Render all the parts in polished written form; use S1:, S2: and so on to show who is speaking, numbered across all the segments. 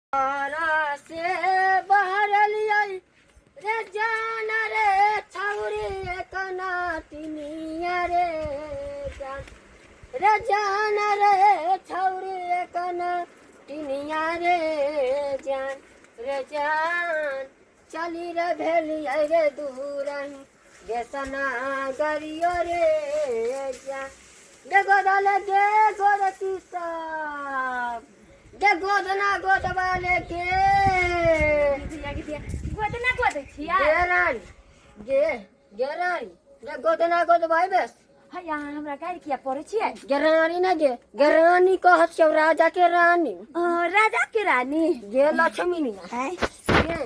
S1: से बहरलियै रे जान रे छौरी कना तिनिया रे जान रे जान रे छौरी कना तिनिया रे जान रे जान चली रे भेलियै रे दूरही बेसना गरियो रे जान गे गोदल गे गोरती सब गे गोदना गोदवाले के
S2: गोदना गोदै छियै
S1: गे रानी गे गे रानी गे गोदना गोदवाई बेस
S2: है अहाँ हमरा गारि किया पढ़ै छियै
S1: गे रानी ने गे गे रानी कहत छियौ राजा के रानी
S2: अ, राजा के रानी
S1: गे लक्ष्मी ने
S2: है
S1: गे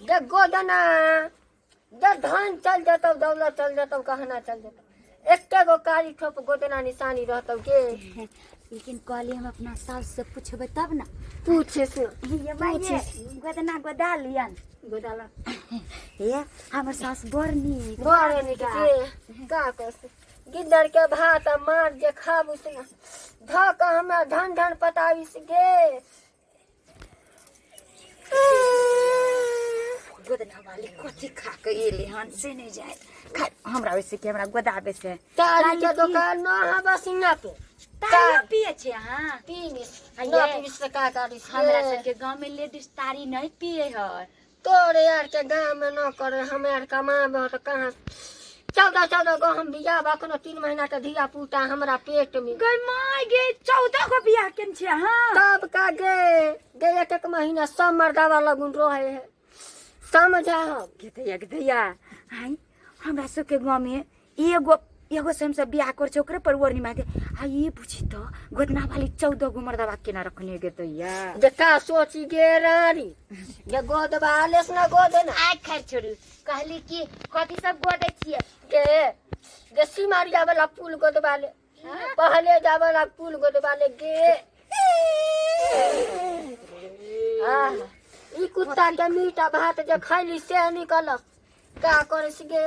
S1: गे गोदना गे धन चल जेतौ दौलत चल जेतौ गहना चल जेतौ एके गो कारी ठोप गोदना निशानी रहतौ गे
S2: लेकिन कहली हम अपना सास से पूछबै तब ना
S1: पूछे से
S2: ये माइये गोदना गोदा लियन
S1: गोदाला
S2: हे हमर सास बड़ नीक
S1: बड़ नीक के का कर गिद्दड़ के भात आ मार जे खाबू से ना धऽ कऽ हमरा धन धन पताबिस गे
S2: गोदना वाली कथी खा के एले हन से नहीं जाए खा हमरा वैसे के हमरा गोदाबे से
S1: तारी के दुकान न है बसिना पे
S2: तारी पिए छे अहाँ
S1: पीबिस
S2: आ
S1: न
S2: ये?
S1: पीबिस तऽ का करिस
S2: हमरा सबके गांव में लेडीज तारी नहीं पिए है
S1: तोरे यार के गाँव में न करे हम यार कमाबे तऽ कहाँ 14 14 गो हम बियाह अखनो 3 महीना के धिया पुता हमरा पेट में
S2: गई माय गे 14 गो बियाह केने छे अहाँ
S1: तब का गे गे एक एक महीना सब मर्दावा लगुन रहे है समझा हम
S2: गे दैया गे दैया हाय हमरा सबके गांव में एगो एगो से हमसब बियाह कर छे ओकरे पर ओढ़नी मारते आ ये पूछी तो गोदना वाली 14 गो मर्दवा केना रखने गे दैया
S1: जे का सोची गे रानी जे गोदबा लेस ना गोद ना
S2: आइ खैर छोड़ू कहली कि कथी सब गोदै छियै
S1: गे गे सिमारिया वाला पुल गोदबा ले पहले जावला पुल गोदबा ले गे आह, ई कुत्ता के मीट आ भात जे खैली से निकलस का करे छी गे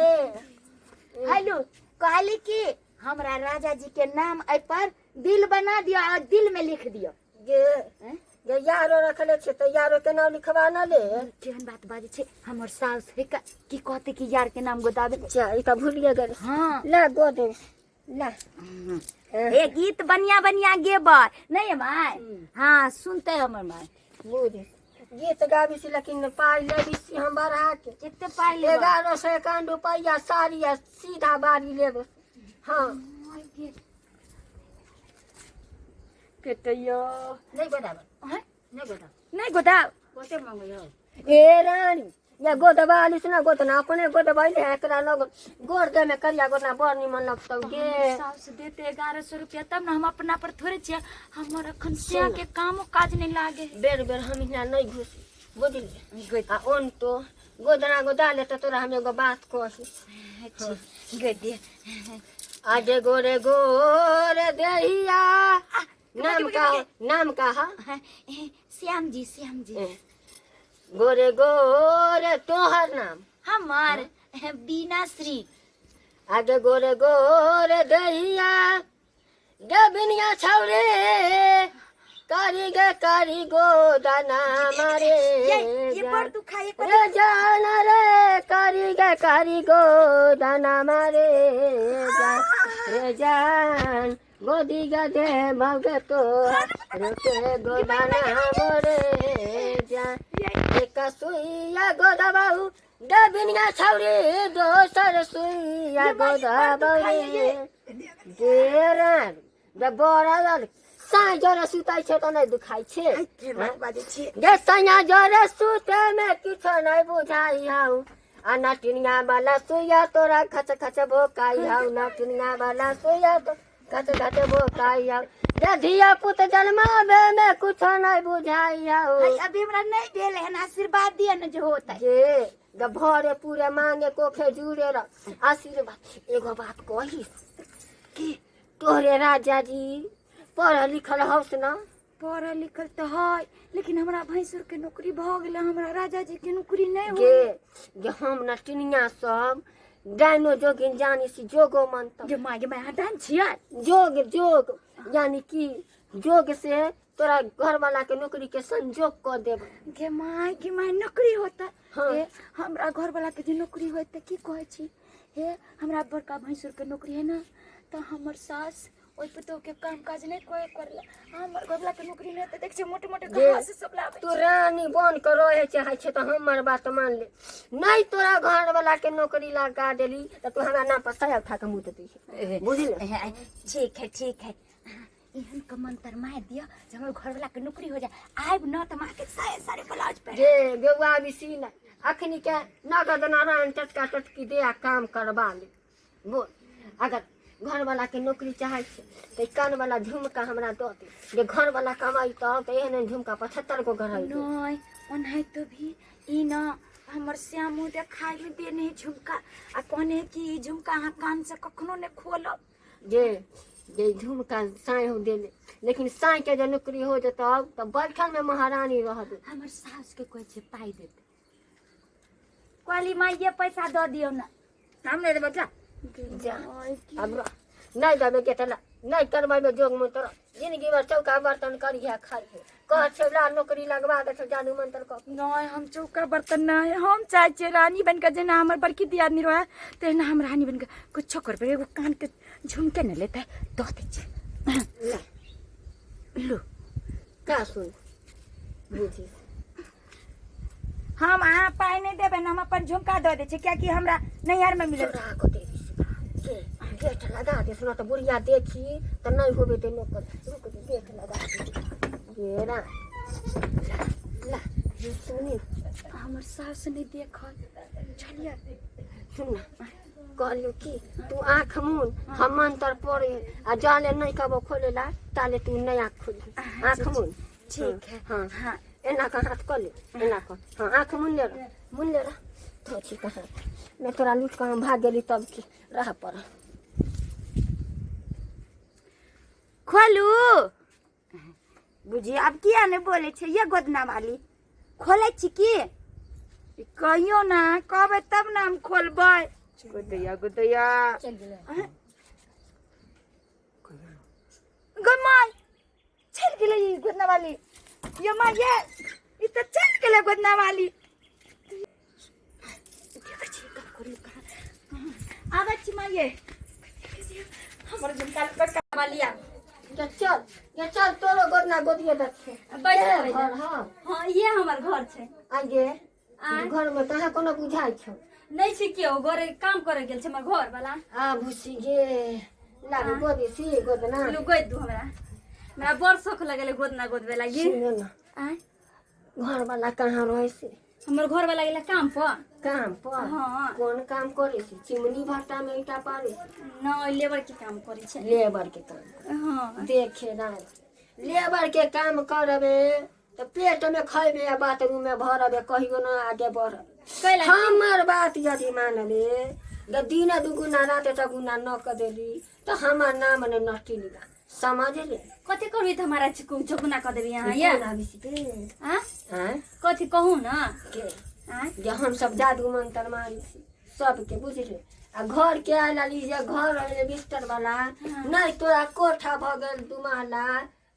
S2: हेलो कहली कि हमरा राजा जी के नाम एहि पर दिल बना दियो और दिल में लिख दियो
S1: गे
S2: हैं?
S1: गे यारो रखले छै तऽ यारो के नाम लिखवा न ले
S2: केहन बात बाजै छै हमर सास है का की कहते कि यार के नाम गोदाबे
S1: अच्छा ई तऽ भूलिए गेल
S2: हाँ
S1: ला गोद ला
S2: ए गीत बढ़िया बढ़िया गेबै नहीं माय हाँ सुनते हमर माय
S1: बुझ गीत गाबी छी लेकिन पाइ लेबी छी हम बढ़ा के
S2: कते पाइ लेबै
S1: 1151 रुपैआ साड़ी आ सीधा बाड़ी लेबै हाँ
S2: कते यो
S1: नहि गोदाब
S2: हैं?
S1: नहि गोदाब
S2: नहीं गोदाब
S1: कते मंगै हो ए रानी या गोदबा आलिस ना गोदना अपने गोदबा ले एकरा लग गोर दे में करिया गोदना बड़ निमन लगतौ गे
S2: साउस देते 1100 रुपया तब ना हम अपना पर थोड़े छियै हमर अखन सिया के कामो काज नहीं लागे
S1: बेर बेर हम हियाँ नहीं घुसी बुझलियै
S2: गई
S1: आ ओन तो गोदना गोदा ले तऽ तोरा हम एगो बात कही
S2: गई
S1: आजे गोरे गोरे देहिया नाम का नाम का हा
S2: श्याम जी श्याम जी
S1: गोरे गोरे तोहर नाम
S2: हमर बीना श्री
S1: आगे गोरे गोरे दहिया गबिनिया छौरे कारी गे कारी गोदाना मारे
S2: ये बड़ दुखा ये
S1: रे जान रे कारी गे कारी गोदाना मारे जा रे जान गोदी गदे मगे तो रोके गोदाना मोरे जा एक सुइया गोदाबाऊ दबिनिया छौरी दोसर सुइया गोदाबाऊ रे गेरन गे बड़ा साँझ जरे सुतै छै तऽ नहि दुखाइ छै
S2: के बात बाजै छियै
S1: गे सैया जरे सुते में किछो नहि बुझाइ हौ आ नटिनिया वाला सुइया तोरा खच खच भोकाइ हौ नटिनिया वाला सुइया तो खच खच भोकाइ हौ गे धिया पुत जन्माबे में कुछो नहि बुझाइ हौ
S2: है अभी हमरा नहीं भेल हन आशीर्वाद दिया न जो होता
S1: गे गे भरे पूरे मांगे कोखे जुड़े रह आशीर्वाद एगो बात कही
S2: की
S1: तोहरे राजा जी पढ़ल लिखल हौस न
S2: पढ़ल लिखल तऽ है लेकिन हमरा भैंसुर के नौकरी भऽ गेलै हमरा राजा जी के नौकरी नहि
S1: गे
S2: होय
S1: गे हम न टिनिया सब डाइनो जोगिन जानी सी जोगो मंत्र
S2: गे माय गे माय अहाँ डाइन छियै
S1: जोग जोग यानी कि जोग से तोरा घर वाला के नौकरी के संजोग कऽ देब।
S2: गे माय, गे माय, नौकरी होता?
S1: हाँ।
S2: हे, हमरा घर वाला के जे नौकरी होत त की कहै छी? हे, हमरा बड़का भैंसुर के नौकरी है ना, तऽ हमर सास ओहि पुतोह के काम काज नहि कोइ करला। हमर घर वाला के नौकरी नहि तऽ देख छै मोटे मोटे
S1: जे
S2: घास सब लाबै।
S1: तू रानी बन के रहे चाहे छै तऽ हमर बात मान ले। नहि तोरा घर वाला के नौकरी लगा देली तऽ तू हमरा नाम पर साया उठा के मुँह देती है, बुझली?
S2: ठीक है, ठीक है। एहन के मंत्र मार दिअ जे हमर घर वाला के नौकरी हो जाए। आबि न तऽ माँ के सारे सारे ब्लाउज पहिर।
S1: जे गेउआ बिसी न अखनी के नगद नारायण टटका टटकी दे आ काम करबा ले। बोल, अगर घर वाला के नौकरी चाहे छै तऽ कान वाला झुमका हमरा दऽ दे। जे घर वाला कमाई तऽ एहन एहन झुमका 75 गो गढ़ाई दे।
S2: नहीं, ओनाहितो भी ई न हमर श्यामू देखाइ में देने है झुमका आ कहने कि ई झुमका अहाँ कान से कखनो नहि खोलब।
S1: जे जे झुमका साँइ हो देले, लेकिन साँइ के जे नौकरी हो जेतौ तऽ बैठल में महारानी रहबे।
S2: हमर सास के कहै छै पाइ देते। कहली माँ ये पैसा दऽ दियौ ने।
S1: हम नहि देबै, जा जा, अब रह। नहि देबै के तऽ नहि करबै जोग मंत्र। जिंदगी भर चौका बर्तन करिहे खाइहे। कह छै ला नौकरी लगवा दे छै जादू मंत्र कऽ।
S2: नहि, हम चौका बर्तन नहि, हम चाहै छियै रानी बनि कऽ, जेना हमर बड़की दियादनी रहै तहिना हम रानी बनि कऽ कुछो करबै। एगो कानके झुमके ने लेतै, दऽ दै छियै।
S1: ला।
S2: लू।
S1: का सुन बुझी।
S2: हम अहाँ पाइ नहि देबै ने, हम अपन झुमका दऽ दै छियै, कियाकि हमरा नैहरमे मिलल।
S1: चोरा कऽ देबी के गेट लगा दे। सुना तऽ बुढ़िया देखी तऽ नहि होबे ते नौकर। रुक, गेट लगा दे। ये रा ला ला, ये सुनी।
S2: हमर सास नहि देखल छलियै।
S1: सुन ना, कहलियौ कि तू आँख मुन, हम मंत्र पढ़े आ जाले नहि कहबो खोले ला ताले तू नहि आँख खोली। आँख मुन।
S2: ठीक है।
S1: हाँ।
S2: हाँ।
S1: एना कऽ हाथ कऽ ले, एना कऽ। हाँ, आँख मुन ले रह, मुन ले रह। तो छी कहाँ मैं तोरा लूट कऽ हम भाग गेली तब की रह पर।
S2: खोलू बुझी, आब किया नहि बोलै छै ये गोदना वाली? खोलै छी की? कहियो ना, कहबै तब ने हम खोलबै।
S3: गोदैया गोदैया।
S1: चल गेलै।
S2: गै माय, चलि गेलै ई गोदना वाली। ये माय ये, ई तऽ चलि गेलै गोदना वाली। देखै छी कब करू कहाँ कहाँ आबै छी। माय ये, हमर झुमका लुका वाली आब।
S1: गे चल, गे चल, तोरो गोदना गोदिए दै छै।
S4: बैठ
S1: ए, घर हाँ।
S4: हाँ, ये हमर घर छै।
S1: आ गे।
S4: आँय?
S1: घर में कहाँ कोनो बुझाइ छौ?
S4: नहि छै केओ, घरे काम करे गेल छै हमर घर वाला।
S1: आ भूसी गे, लागे गोदी सी गोदना।
S4: लू गोद दू हमरा, हमरा बड़ शौक लगल गोदना गोदबे लागी।
S1: सुनो ना।
S4: आँय?
S1: घर वाला कहाँ रहै से?
S4: हमर घर वाला गेला काम पर।
S1: काम पर?
S4: हाँ।
S1: कोन काम करे छै? चिमनी भट्टा में ईटा पारे छै?
S4: नहि, लेबर के काम करे छै।
S1: लेबर के काम?
S4: हाँ।
S1: देखे राज, लेबर के काम करबे तऽ पेट में खैबे आ बाथरूम में भरबे, कहियो न आगे बढ़बे।
S4: कैला?
S1: हमर बात यदि मानबे तऽ दिन दुगुना रात चगुना न कऽ देली तऽ हमर नाम ने नष्टी निका, समझले?
S4: कथी करबी तऽ हमारा चुकुना कऽ देबी अहाँ ये?
S1: कोन आबी छी?
S4: आँ?
S1: आँय?
S4: कथी कहू न।
S1: के?
S4: आँय?
S1: जे हम सब जादू मंत्र मारै छी सबके, बुझले? आ घर के आयल आली जे घर एलै बिस्तर वाला नहि, तोरा कोठा भऽ गेल दू महला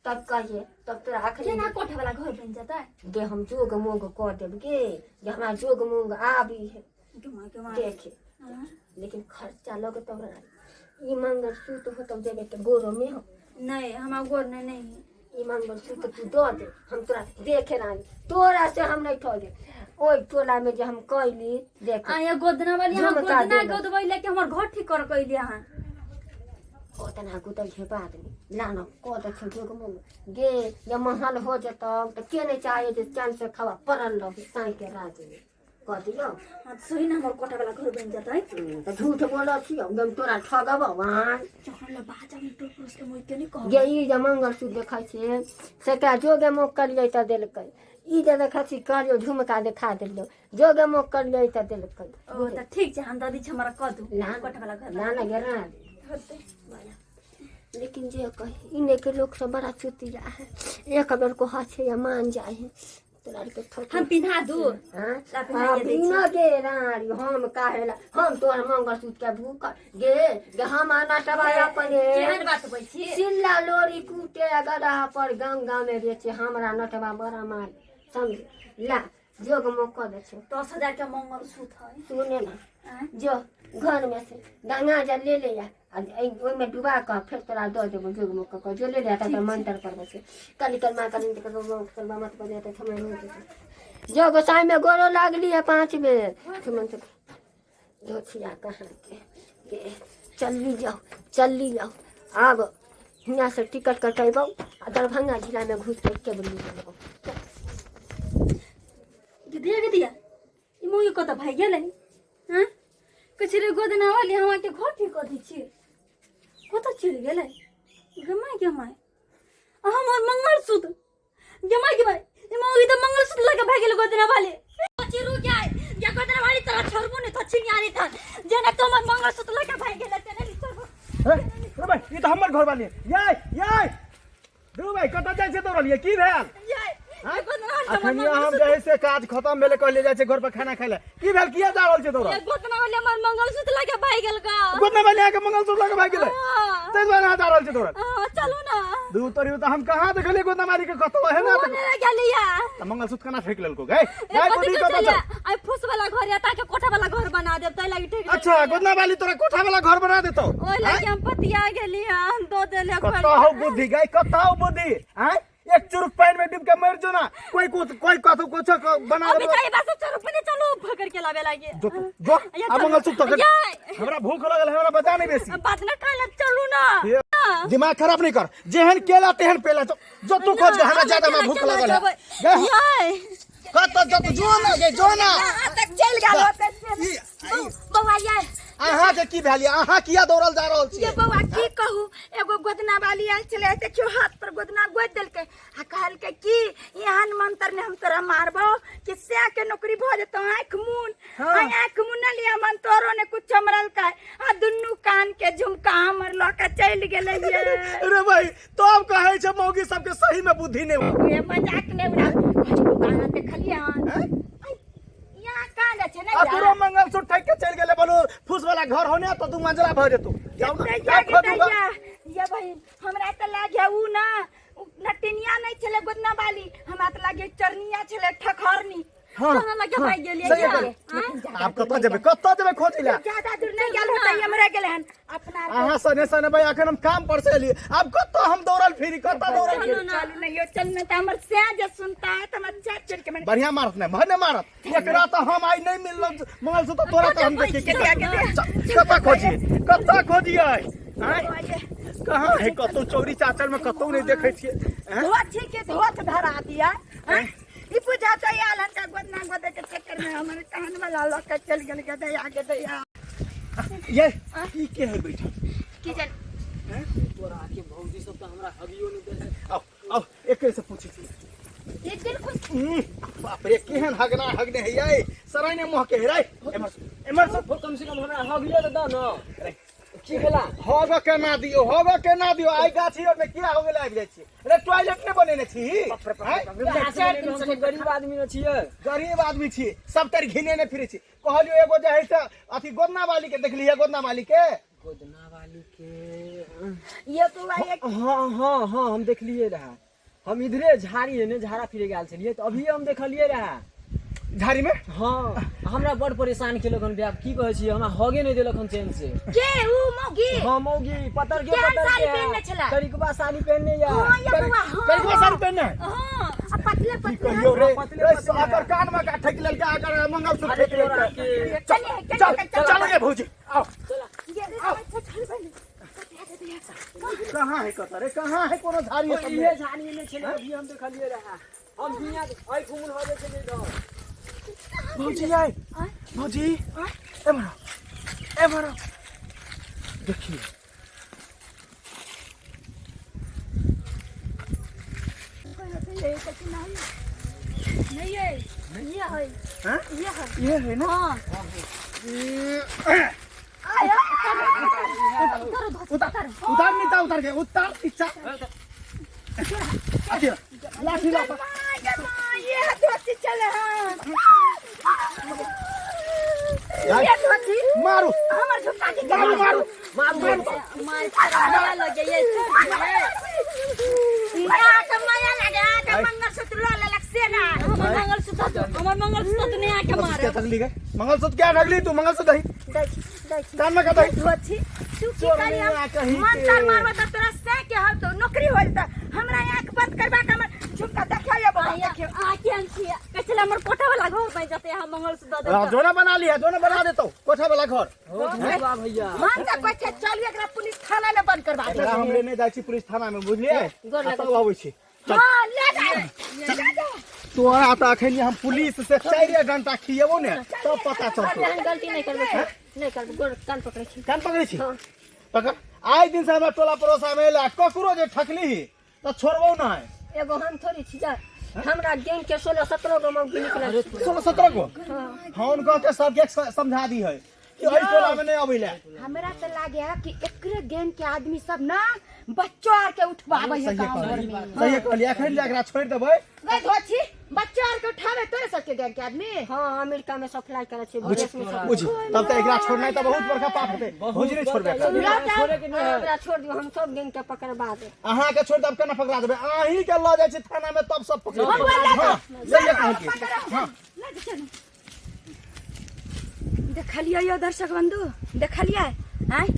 S1: तब कहिए, तब तोरा अखनी।
S4: केना कोठा वाला घर बनि जेतै?
S1: जे हम जोग मोग कऽ देब गे, जे हमरा जोग मोग आबी है।
S4: गेमा गेमा।
S1: देखे।
S4: हाँ।
S1: लेकिन खर्चा लगतौ रानी। ई मंगलसूत्र होतौ देबे के गोरो में हो?
S4: नहीं, हमरा गोर नहीं नहीं है।
S1: ई मंगलसूत्र तू दऽ दे हम तोरा। देखे रानी, तोरा से हम नहीं ठगे। ओहि टोला में जे हम कैली देख।
S4: आ ये गोदना वाली अहाँ
S1: झुमका
S4: गोदना
S1: देबै।
S4: गोदबै लेके हमर घर ठीक कर कैली अहाँ।
S1: ओतना गुतल छै बाद में लानो कऽ दै छै जोग मोग गे। जे महल हो जेतौ तऽ के नहि चाहे जे चैन से खावा पड़ल रहबी साँइ के राज में कऽ दियौ।
S4: हाँ, तऽ सही ने हमर कोठा वाला घर बनि जेतै।
S1: तऽ झूठ बोलऽ छियौ, हम तोरा ठगबौ आँय?
S4: जखन ले बाजब ने टोल पड़ोस के मोइ के नहीं कहब।
S1: गे, ई जे मंगलसूत्र देखै छियै से एकरा जोगे मोग करियै तऽ देलकै। ई जे देखै छी, कहलियौ झुमका देखा देलियौ, जोगे मोग करियै तऽ देलकै।
S4: ओ तऽ ठीक छै, हम दऽ दै छी, हमरा कऽ दू
S1: लान
S4: कोठा वाला घर।
S1: लान गे रान।
S4: होतै।
S1: लेकिन जे कही, इने के लोग सब बड़ा चुतिया है। एक बेर को छै या मान जाए है। तोरा आरके ठोक
S4: हम पिन्हा दू
S1: हाँ?
S4: ला पिन्हाइए दै छी।
S1: ना गे रानी हम काहे ला हम तोहर मंगलसूत्र के भूख गे गे हम आना टबाय अपने
S4: केहन बात बोल छी
S1: सिल्ला लोरी कूटे गदा पर गाँव गाँव में बेचे हमरा नटवा बड़ा मार समझ ला जोग मौका दे छे
S4: 10,000 के मंगलसूत्र है
S1: सुने ना
S4: आँय?
S1: जो घर में से गंगा जल ले ले आ आ ओहिमे डुबा कऽ फेर तोरा दऽ देबो जोग मौका कऽ जो ले ले आ तोरा मंत्र करबै छै कली कलमा कली कलमा मत बजे तऽ थमे नहीं जो गोसाई में गोरो लागली है 5 बेर मंत्र धोथिया कहाँ के के चलली जाओ चलली जाओ। आब हियाँ से टिकट कटेबौ आ दरभंगा जिला में घुस के टेबल लेबौ।
S4: दिया के दिया ई मौगी कतऽ भागि गेलै हँ कहै रे गोदना वाली हम अहाँके घर ठीक कऽ दै छी कतऽ चलि गेलै गे my गे my आ हमर मंगलसूत्र गे my गे my ई मौगी तऽ मंगलसूत्र लऽ कऽ भागि गेलै गोदना वाली कथी रुक जाय या गोदना वाली तोरा छोड़बो नहि तो छिनियारी था जेना तो हमर मंगलसूत्र लऽ कऽ भागि गेलै तेना नहि छोड़बो।
S3: हे, रे भाई, ई तऽ हमर घर वाली ये ये दू भाई कतऽ जाइ छै दौड़लियै की भेल
S4: ये
S3: हाँ?
S4: गोदना वाली हमर
S3: अखन हम
S4: मंगलसूत्र
S3: जे है से काज खत्म भेलै कहलियै जाइ छै घर पर खाना खाइ लए की भेल किया जा रहल छै दौड़ल
S4: ये गोदना वाली हमर मंगलसूत्र लऽ कऽ भागि गेल गा
S3: गोदना वाली अहाँके मंगलसूत्र लऽ कऽ भागि गेलै
S4: हाँ।
S3: ताहि दुआरे अहाँ जा रहल छै दौड़ल
S4: हाँ, चलू ना
S3: दू तोरी तऽ हम कहाँ देखलियै गोदना वाली के कतौ है ना
S4: वो नहीं गेलिया
S3: तऽ मंगलसूत्र केना फेंक लेलको गै
S4: ए,
S3: गै
S4: कथी
S3: बुद्धि
S4: के
S3: कतऽ
S4: चलिया?
S3: छौ
S4: आइ फूस वाला घर या ताके कोठा वाला घर बना देब ताहि लागि ठीक
S3: अच्छा गोदना वाली तोरा कोठा वाला घर बना देतौ
S4: ओहि लागि हम पतिया गेली हम दो देले घर
S3: कतऽ हौ बुद्धि गै कतऽ हौ बुद्धि आँय एक चुरुक पानि में डूब के मर जो ना कोई कुछ कोई कथो कुछ बना
S4: अभी
S3: देबो।
S4: चाहिए बस चलो पने चलो पकड़ के लावे लागे
S3: जो जो
S4: या
S3: आ
S4: चलो।
S3: मंगलसूत्र पकड़
S4: या।
S3: हमरा भूख लगल है हमरा बता नहीं बेसी
S4: अब बात ना काल चलू ना
S3: ये दिमाग खराब नहीं कर जेहन केला तेहन पेला जो जो तू खोज के हमरा ज्यादा में भूख लगल है गे
S4: याय
S3: कत जो तू जो ना गे जो ना
S2: तक चलि गेल होतै बौआ ये
S3: अहाँ के की भेल अहाँ किया दौड़ल जा रहल
S2: ये
S3: छी
S2: बौआ की कहू एगो गोदना वाली आयल छलै देखियो हाथ पर गोदना गोदि देलकै आ कहलकै कि एहन मंत्र ने हम तोरा मारबौ कि सैह के नौकरी भऽ जेतौ आँखि मुन
S3: हाँ।
S2: आ आँखि मुनलियै हमन तोरो ने कुछो मरलकै आ दुनू कान के झुमका हमर लऽ के चलि गेलै ये
S3: अरे भाई तब कहै छै मौगी सबके सही में बुद्धि नहीं
S2: ये मजाक नहि उड़ा कहलियै कहाँ देखलियै हन
S3: हैं?
S2: यहाँ कहाँ जाइ छै
S3: आ
S2: नहि
S3: तोरो मंगलसूत्र ठकि के चलि गेलै बोलो फूस वाला घर होने तो दू मंजिला भऽ जेतौ जाउ ना
S2: दैया
S3: जाउ
S2: गे
S3: खोजू
S2: दैया ये बहिन हमरा तऽ लागे उ ना उ नटिनिया नहि छलै गोदना वाली हमरा तऽ लागे चरनिया छलै ठकहरनी
S3: हाँ,
S4: तोरा लगे
S3: हाँ,
S4: भागि गेलियै
S3: सही
S4: क्या?
S3: कहलियै। आब कतऽ जेबै कतऽ जेबै खोजै लए
S2: ज्यादा दूर नहि गेल होतै हमरा गेलै हन अपना आरके
S3: अहाँ सने सने भाई अखन हम काम पर से एलियै आब कतऽ हम दौड़ल फिरी कतऽ दौड़ल
S4: चलू
S3: फिरी
S4: ना।
S2: चलू नहीं यो चल नहीं तो हमर सैं जे सुनता है तो हमर चाट चढ़ के मन
S3: बढ़िया मारत नहीं भने मारत एकरा तऽ हम आइ नहीं मिलल मंगलसूत्र तोरा तऽ हम देखिए
S2: के दिया, के
S3: कतऽ खोजिए कतऽ खोजिए आँय कहाँ है कतौ चौरी चाचर में कतौ नहीं देखै छियै आँय?
S2: धोती के धोत धरा दिया हैं? ई पूजा तो आयल हन का गोदना गोदे के चक्कर में हमर कान वाला लऽ के चल गेल गदैया गदैया
S3: ये ई के है बैठल
S2: की जान
S5: तोरा के भौजी सब तऽ हमरा हगियो नहि दै छै।
S3: आओ आओ एकरे से पूछै छी
S2: एक दिन खुश
S3: बाप रे केहन हगना हगने है ये सरायने मुँह के हेराय एमहर से एमहर से
S5: कम से कम हमरा हगियो तऽ दऽ न की भेला
S3: हग केना दियौ हग केना दियौ आइ गाछी आर में किया हो गेलै आबि जाइ छी अरे टॉयलेट नहि बनेने छी आँय?
S5: हमसब गरीब आदमी न छियै
S3: गरीब आदमी छी सब तर घिने ने फिरे छी कहलियो एगो जे है से अथी गोदना वाली के देखलियै गोदना वाली के
S5: गोदना वाली के
S2: ये तो एक
S5: हाँ हाँ हाँ हम देखलियै रहे हम इधरे झाड़ी है ने झाड़ा फिरे गेल छलियै तऽ अभी हम देखलियै रहे
S3: झाड़ी में
S5: हाँ हमरा बड़ परेशान केलक हन बाप की कहै छी हमरा हगे नहि देलक हन चैन से
S2: के ऊ मौगी
S5: हाँ मौगी पतर के
S2: केहन
S5: पतर
S2: साड़ी
S5: के
S2: पहिनने छलै?
S5: करिकबा साड़ी पहिनने या
S2: हाँ ये बौआ हाँ
S3: करिकबा साड़ी पहिनने है
S4: हाँ
S2: आ पतले
S3: की
S2: पतले
S3: कहियो रे
S5: पतले
S3: रे
S5: पतले
S3: अकर कान में का ठकि लेलकै अकर मंगलसूत्र ठकि
S5: तोरा
S3: लेलकै
S5: के।
S2: चलिए
S3: चल चल चल गे भौजी आओ
S2: ये अच्छा चल बहन
S3: कहाँ है कतऽ रे कहाँ है कोनो झाड़ी
S5: ओ,
S3: सब
S5: इहे
S3: में?
S5: झाड़ी ने छलै अभी हम देखलियै रहे हम दुनिया एहि घुमुन हो जाइ छलै इधर
S3: भौजी आइ भौजी एम्हर आउ, एम्हर आउ। देखिए
S4: नहीं ये ये है
S3: हाँ?
S4: ये है
S3: ये है ना
S4: हाँ
S3: उतार उतार नीचा उतार के उतार नीचा अथी लाठी ला
S2: ये धोती ये धोती
S3: मारू
S2: हमर झुमका के
S3: मारू मारू
S1: मारू
S4: मार माया लग जाइए
S2: माया के माया लागे आ के मंगलसूत्र ल लेलक से ना।
S4: हमर मंगलसूत्र तो हमर मंगलसूत्र तो नहीं आके मारे।
S3: क्या ठगली गए मंगलसूत्र? क्या ठगली तू मंगलसूत्र दही
S1: दै छी, दै छी।
S3: कान में का दही
S2: धोती तू की
S3: चोर
S2: करी
S3: नहीं आ कहीं
S2: हम
S3: के।
S2: मंत्र मारबो त तोरा से के हम तो नौकरी होल त हमरा आंख बंद करबा के हमर झुमका देखियो ये बाबा देखियो।
S4: आके हम छिया कैसे हमर कोठा वाला घर बन जाते हम मंगलसूत्र दे।
S3: हाँ, जोना बना लिया, जोना बना देता हूँ कोठा वाला घर।
S5: हो झुमका भैया।
S2: मन त कहै छै चल एकरा पुलिस थाना में बंद करबा दे।
S3: एकरा हम लेने जाइ छी पुलिस थाना में, बुझलियै?
S1: गोर
S3: आ
S1: लगै।
S3: तब अबै छी। चल।
S2: हां, ले जा ले जा।
S3: तोरा तऽ अखन हम पुलिस से चारि घंटा खिएबो ने तब पता चलतौ।
S1: एहन गलती नहि करबै, नहि करबै। गोर कान पकड़ै छी।
S3: कान पकड़ै छी?
S1: हाँ।
S3: पकड़। आइ दिन से हमरा टोला पड़ोसा में एला ककरो जे ठकली तऽ छोड़बौ नहि।
S1: एगो हम थोड़ी छी जा, हमरा गैंग के 16-17 गो मौगी निकलल छै।
S3: 16-17 गो? हाँ, उनका के सबके समझा दी है कि एहि टोला में नहीं अबै ले।
S2: हमरा त लागे है कि एकरे गैंग के आदमी सब ना बच्चो आर के उठवाबै है
S3: सहिए
S2: गांव घर
S3: कहलियै,
S2: में।
S3: सहिए कहलियै। एखन जे एकरा छोड़ि देबै।
S2: गई धोछी बच्चो आर के उठावे तोरे सबके गैंग के आदमी।
S1: हाँ, अमेरिका में सप्लाई करै छै, विदेश में सप्लाई।
S3: बुझ तब तऽ एकरा छोड़नाइ तऽ बहुत बड़का पाप हेतै। भौजी, नहि छोड़बै एकरा।
S5: छोड़े के नहीं है।
S1: हमरा छोड़ दियौ, हम सब गैंग के पकड़बा देब।
S3: अहाँके छोड़ि देब? केना पकड़ा देबै? अहीं के लऽ जाइ छी थाना में तब सब पकड़। हाँ, सहिए कहलियै, हाँ।
S2: देखलियै यौ दर्शक बंधु, देखलियै आँय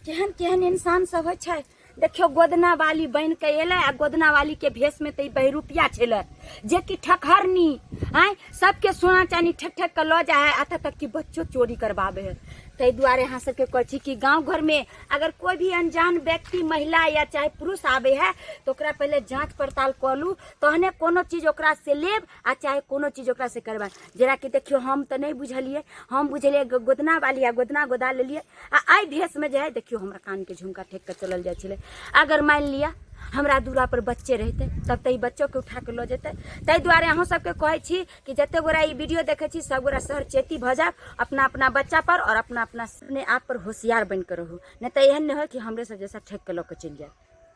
S2: केहन केहन इंसान सब होइ छै। देखियौ गोदना वाली बनि के एलै आ गोदना वाली के भेष में तऽ ई बहरूपिया छलै जे कि ठकहरनी आँय सबके सोना चानी ठक ठक के लऽ जाइ है, एतऽ तक कि बच्चो चोरी करबाबै है। ताहि दुआरे अहाँ सबके कहै छी कि गाँव घरमे अगर कोई भी अनजान व्यक्ति महिला या चाहे पुरुष आबै है तऽ ओकरा पहिले जाँच पड़ताल कऽ लू, तहने कोनो चीज ओकरा से लेब आ चाहे कोनो चीज ओकरा से करबा। जेना कि देखियौ हम तऽ नहि बुझलियै, हम बुझलियै गोदना वाली आ गोदना गोदा लेलियै आ एहि भेषमे जे है देखियौ हमरा कानके झुमका ठेक कऽ चलल जाइ छलै। अगर मानि लिअ हमरा दूरा पर बच्चे रहितै तब तऽ ई बच्चोके उठा कऽ लऽ जेतै। ताहि दुआरे अहूँ सबके कहै छी कि जते गोरा ई वीडियो देखै छी सब गोरा शहर चेती भऽ जायब, अपना अपना बच्चा पर और अपना अपना अपने आप पर होशियार बनि कऽ रहू, नहि तऽ एहन नहि होइ कि हमरे सब जैसा ठेक कऽ लऽ कऽ चलि जाय।